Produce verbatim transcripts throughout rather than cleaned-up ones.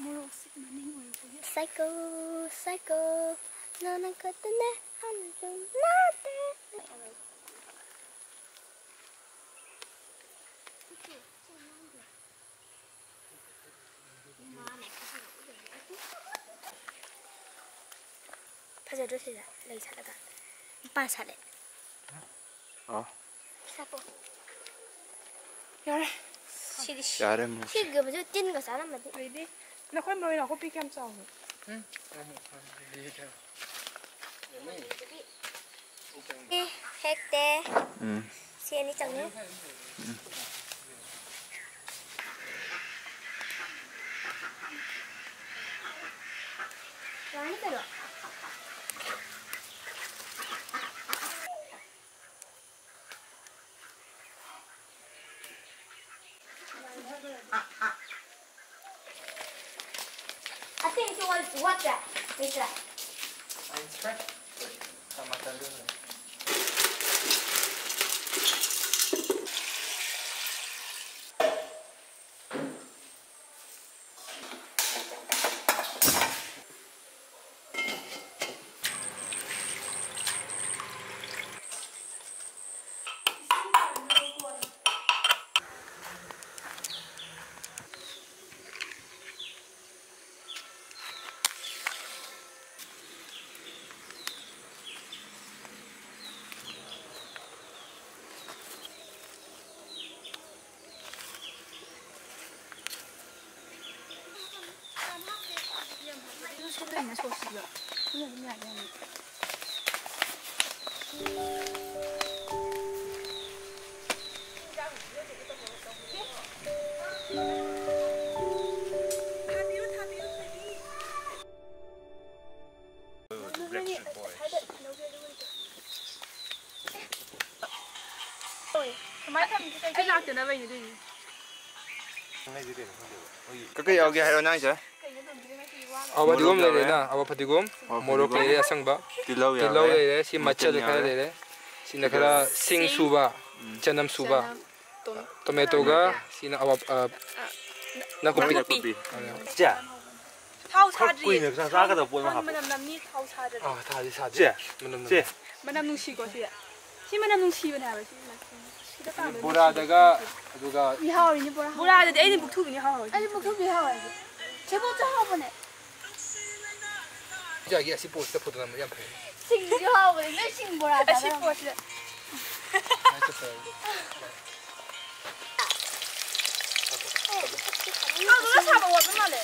ꯃꯣꯔꯣꯛꯁꯤ ꯃꯅꯤꯡ ꯑꯣꯏꯔꯛꯄꯒꯤ꯫ Psycho, psycho, ꯅꯪꯅ ꯈꯛꯇꯅꯦ ꯍꯥꯟꯅꯁꯨ ꯅꯠꯇꯦ꯫ ꯐꯖꯗ꯭ꯔꯣ ꯁꯤꯗ ꯂꯩ ꯁꯥꯠꯂꯒ? ꯃꯄꯥꯟ ꯁꯥꯠꯂꯦ꯫ ꯑꯣ꯫ ꯁꯥꯠꯄꯣ꯫ ꯌꯥꯔꯦ꯫ ꯁꯤꯗꯤ ꯁꯤ-, ꯌꯥꯔꯦ, ꯃꯨꯁꯦ꯫ ꯁꯤꯒꯨꯝꯕꯁꯨ ꯇꯤꯟꯒ ꯆꯥꯔꯝꯃꯗꯤ꯫ ꯑꯩꯗꯤ ꯅꯈꯣꯏ ꯃꯔꯣꯏ ꯅꯥꯀꯨꯞꯄꯤ ꯀꯌꯥꯝ ꯆꯥꯎꯅꯣ? ꯎꯝ꯫ ꯑꯦ, ꯍꯦꯛꯇꯦ꯫ ꯎꯝ꯫ ꯁꯤ ꯑꯅꯤ ꯆꯪꯉꯨ꯫ ꯎꯝ꯫ ꯌꯥꯅꯤ ꯀꯩꯅꯣ꯫ ꯑꯇꯩꯁꯨ ꯋꯥꯠ-, ꯋꯥꯠꯇ꯭ꯔꯥ? ꯂꯩꯇ꯭ꯔꯥ? ꯀꯩꯀꯩ ꯌꯥꯎꯒꯦ ꯍꯥꯏꯔꯣ ꯅꯪꯁꯦ? ꯑꯋꯥ ꯐꯗꯤꯒꯣꯝ ꯃꯣꯔꯣꯛ ꯌꯥꯎꯔꯦ꯫ ꯂꯩꯔꯦꯅ, ꯑꯋꯥ ꯐꯗꯤꯒꯣꯝ, ꯃꯣꯔꯣꯛ ꯃꯣꯔꯣꯛ ꯐꯗꯤꯒꯣꯝ꯫ ꯂꯩꯔꯦ ꯑꯁꯪꯕ, ꯇꯤꯜꯍꯧ ꯇꯤꯜꯍꯧ ꯌꯥꯎꯔꯦ꯫ ꯂꯩꯔꯦ, ꯁꯤ ꯃꯆꯜ ꯃꯆꯜ ꯈꯔ ꯌꯥꯎꯔꯦ꯫ ꯂꯩꯔꯦ꯫ ꯁꯤꯅ ꯈꯔ ꯁꯤꯡ ꯁꯤꯡ, ꯁꯨꯕ, ꯆꯅꯝ ꯁꯨꯕ, ꯆꯅꯝ, ꯇꯣ-, ꯇꯣꯃꯦꯇꯣꯒ, ꯇꯣꯃꯦꯇꯣ꯫ ꯁꯤꯅ ꯑꯋꯥ-, ꯑ, ꯅꯥꯀꯨꯞꯄꯤ꯫ ꯅꯥꯀꯨꯞꯄꯤ꯫ ꯏꯆꯦ, ꯊꯥꯎ ꯈꯔ ꯁꯥꯗ꯭ꯔꯤ꯫ ꯀꯨꯏꯅ ꯆꯥꯛ ꯆꯥꯒꯗꯕ ꯄꯣꯠ ꯑꯃ ꯊꯥꯎ ꯍꯥꯞꯄꯨ꯫ ꯃꯅꯝ ꯅꯝꯅꯤ, ꯊꯥꯎ ꯁꯥꯗ꯭ꯔꯗꯤ꯫ ꯑꯥ, ꯊꯥꯗꯤ ꯁꯥꯗꯦ꯫ ꯆꯦ, ꯃꯅꯝ ꯅꯝ-, ꯆꯦ꯫ ꯃꯅꯝ ꯅꯨꯡꯁꯤꯀꯣ ꯁꯤ꯫ ꯁꯤ ꯃꯅꯝ ꯅꯨꯡꯁꯤꯕꯅꯦ ꯍꯥꯏꯕ ꯁꯤ ꯃꯅꯝ꯫ ꯁꯤꯗ ꯄꯥꯝꯕ ꯕꯣꯔꯥꯗꯒ, ꯑꯗꯨꯒ ꯃꯤ ꯍꯥꯎꯔꯤꯅꯦ ꯕꯣꯔꯥ꯫ ꯕꯣꯔꯥꯗꯗꯤ ꯑꯩꯅ ꯕꯨꯛꯊꯨꯕꯤꯅ ꯍꯥꯎꯔꯤꯁꯦ꯫ ꯑꯩꯗꯤ ꯕꯨꯛꯊꯨꯕꯤ ꯍꯥꯎꯋꯦ꯫ ꯁꯦꯕꯣꯠꯁꯨ ꯍꯥꯎꯕꯅꯦ꯫ ꯏꯆꯥꯒꯤ ꯑꯁꯤ ꯄꯣꯠꯁꯤꯗ ꯐꯣꯇꯣ ꯅꯝꯕ ꯌꯥꯝ ꯐꯩ꯫ ꯁꯤꯡꯁꯨ ꯍꯥꯎꯕꯅꯦ, ꯅꯣꯏ ꯁꯤꯡ ꯕꯣꯔꯥ ꯑꯁꯤ ꯆꯥꯅꯔꯝꯃꯣ꯫ ꯄꯣꯠꯁꯤꯗ꯫ ꯀꯥꯡꯁꯣꯏ ꯑꯁꯥꯕ ꯋꯥꯠꯄ ꯃꯥꯜꯂꯦ꯫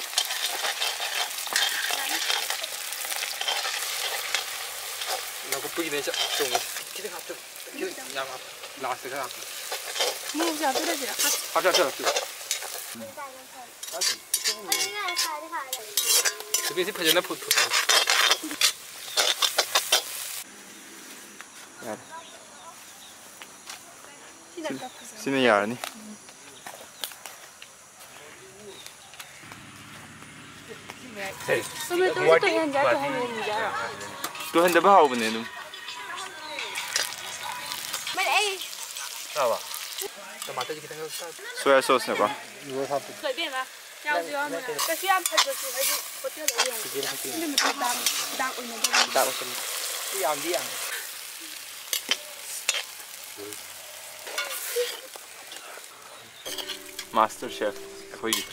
ꯅꯥꯀꯨꯞꯄꯤꯒꯤꯅꯦ ꯆ-, ꯆꯣꯡꯉꯤꯁꯦ꯫ ꯈꯤꯇꯪ ꯍꯥꯞꯆꯜꯂꯨ꯫ ꯈꯤꯇꯪ ꯌꯥꯝ ꯍꯥꯞꯄꯨ꯫ ꯂꯥꯁꯇ ꯈꯔ ꯍꯥꯞꯄꯨ꯫ ꯃꯣꯔꯣꯛꯁꯦ ꯍꯥꯞꯆꯤꯜꯂꯁꯤꯔꯥ? ꯍꯥꯞ-, ꯍꯥꯞꯆꯜꯂꯨ, ꯍꯥꯞꯆꯜꯂꯨ꯫ ꯁꯤꯗꯩꯁꯤ ꯐꯖꯅ ꯐꯨꯠ-, ꯐꯨꯠ-, ꯌꯥꯔꯦ꯫ ꯁꯤꯅ ꯈꯔ ꯐꯖꯅꯤ꯫ ꯁꯤꯅ ꯌꯥꯔꯅꯤ꯫ ꯇꯣꯃꯦꯇꯣꯁꯦ ꯇꯣꯏꯍꯟꯁꯦ ꯍꯥꯏꯔꯣ, ꯇꯣꯏꯍꯟꯍꯟꯁꯦ ꯍꯥꯏꯔꯣ? ꯇꯣꯏꯍꯟꯗꯕ ꯍꯥꯎꯕꯅꯦ ꯑꯗꯨꯝ꯫ ꯃꯥꯅꯦ, ꯑꯩ ꯆꯥꯕ? ꯇꯃꯥꯇꯔꯁꯦ ꯈꯤꯇꯪ ꯆꯥ-, ꯁꯣꯌꯥ ꯁꯣꯁꯅꯦꯀꯣ꯫ ꯏꯕꯦꯝꯃ, ꯌꯥꯎꯁꯨ ꯌꯥꯎꯗꯅ꯫ ꯀꯩꯁꯨ ꯌꯥꯝ ꯐꯖꯁꯨ, ꯍꯥꯏꯗꯤ, ꯍꯣꯇꯦꯜꯗ ꯌꯦꯡꯉꯣ꯫ ꯁꯤꯗꯤ ꯍꯣꯇꯦꯜ꯫ ꯑꯗꯨ ꯃꯊꯛꯇ ꯗꯥꯛ ꯑꯣꯏꯅꯗꯕꯅꯤ꯫ ꯗꯥꯛ ꯑꯣꯏꯁꯜꯂꯦ꯫ ꯁꯤ ꯌꯥꯝꯗꯤ ꯌꯥꯝꯃꯦ꯫ ꯃꯥꯁꯇꯔ ꯆꯦꯐ ꯑꯩꯈꯣꯏꯒꯤ꯫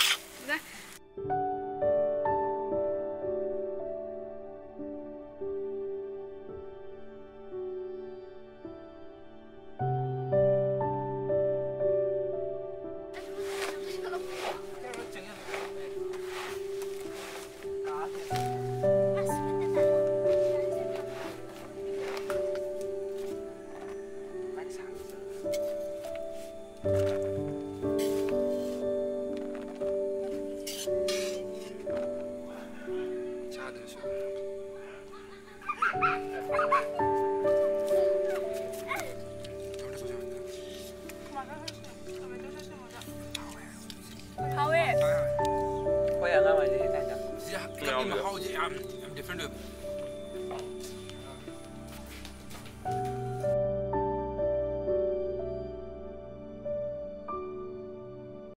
ꯍꯥꯎꯋꯦ꯫ ꯍꯣꯏ, ꯑꯉꯥꯡ ꯑꯣꯏꯔꯤꯉꯩ ꯀꯥꯏꯗ꯫ ꯁꯤꯗ ꯃꯍꯥꯎꯁꯦ ꯌꯥꯝ, ꯌꯥꯝ different ꯑꯣꯏꯕ꯫